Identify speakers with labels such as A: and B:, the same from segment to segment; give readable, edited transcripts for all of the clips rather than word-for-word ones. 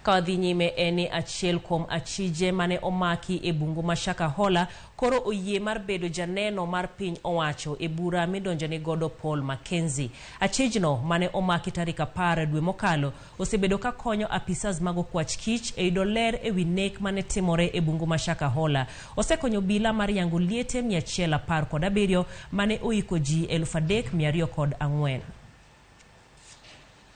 A: Ka wadhi nyime en ni achiel kuom achije mane omaki e bungu ma Shakahola koro oyie mar bedo janeno mar piny owacho e bura midonjone godo Paul Mackenzie. Achijno mane omaki tarik 10 dwe mokalo osebedo ka konyo apisas mag okwach kich e yudo ler e wi nek mane timore e bungu ma Shakahola. Osekonyo obila mar yango liete 117 mane oiko ji 3204.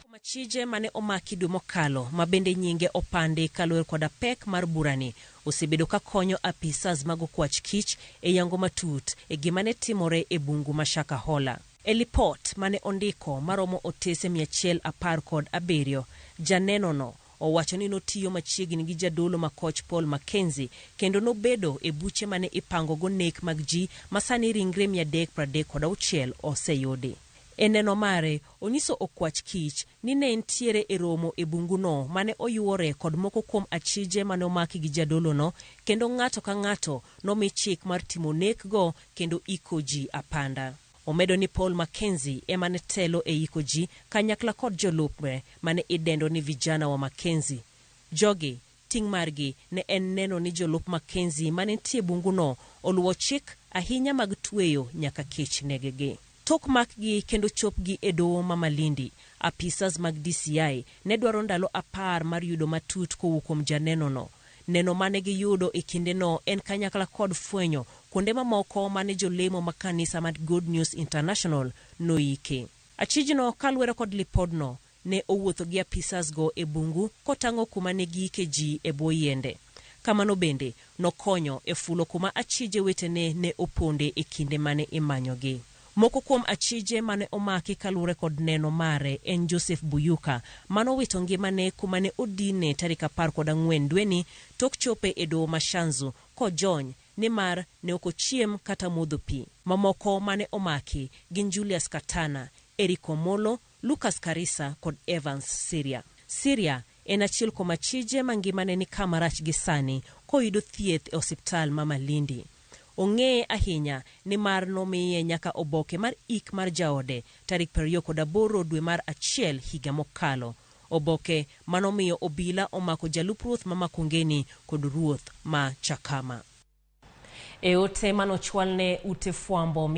A: Kuom achije mane omaki dwe mokalo ma bende nyinge opandi kaluwore koda pek mar burani osebedo ka konyo apisas mag okwach kich e yango matut e gima ne timore e bungu ma Shakahola. E lipot mane ondiko maromo otese 117, janeno no owacho ni notiyo machiegni gi jadolo ma koch Paul Mackenzie kendo nobedo e buche mane ipango go nek mag ji ma sani ringre 336 oseyudi. E neno mare, onyiso okwach kich ni ne entiere e romo e bunguno mane oyuore kod moko kuom achije mane omaki gi jadolono kendo ng'ato ka ng'ato nomi chik mar timo nek go kendo iko ji apanda. Omedo ni Paul Mackenzie ema ne telo e iko ji kanyakla kod jolupne mane idendo ni Vijana wa Mackenzie. Jogi, ting' margi ne en neno ni jolup Mackenzie mane nitie e bunguno oluwo chik ahinya mag tweyo nyaka kech neggi. Tok makgi kendo chopgi e doho ma Malindi, apisas mag DCI ne dwaro ndalo 10 mar yudo matut kowuok kuom janeno no. Neno mane giyudo e kindeno en kanyakla kod fwenyo kuonde mamoko mane jolemo ma kanisa mar Good News International noike. Achijno kaluwore kod lipodno ne owuotho gi apisas go e bungu kotang'o kuma ne giike ji e bwo yiende. Kamano bende nokonyo e fulo kuma achije wetene ne oponde e kinde mane imanyogi. Moko kuom achije mane omaki kaluwore kod neno mare en Joseph Buyuka manowito ngimane kuma ne odine tarik 14 dweni tok chope e doho ma Shanzu kojony nimar ne ok ochiem kata modho pi. Mamoko mane omaki gin Julius Katana, Eric Omolo, Lucas Karisa kod Evans Siria. Siria en achiel kuom achije ma ngimane ni kama rach gi sani koyudo thieth e osiptal ma Malindi. Ong'eye ahinya nimar nomiye nyaka oboke mar ik mar jaode tarik 28 dwe mar achiel higa mokalo. Oboke manomiyo obila omako jalup ruoth ma Makongeni kod ruoth ma Chakama. E ote manochwal ne ute fwambo.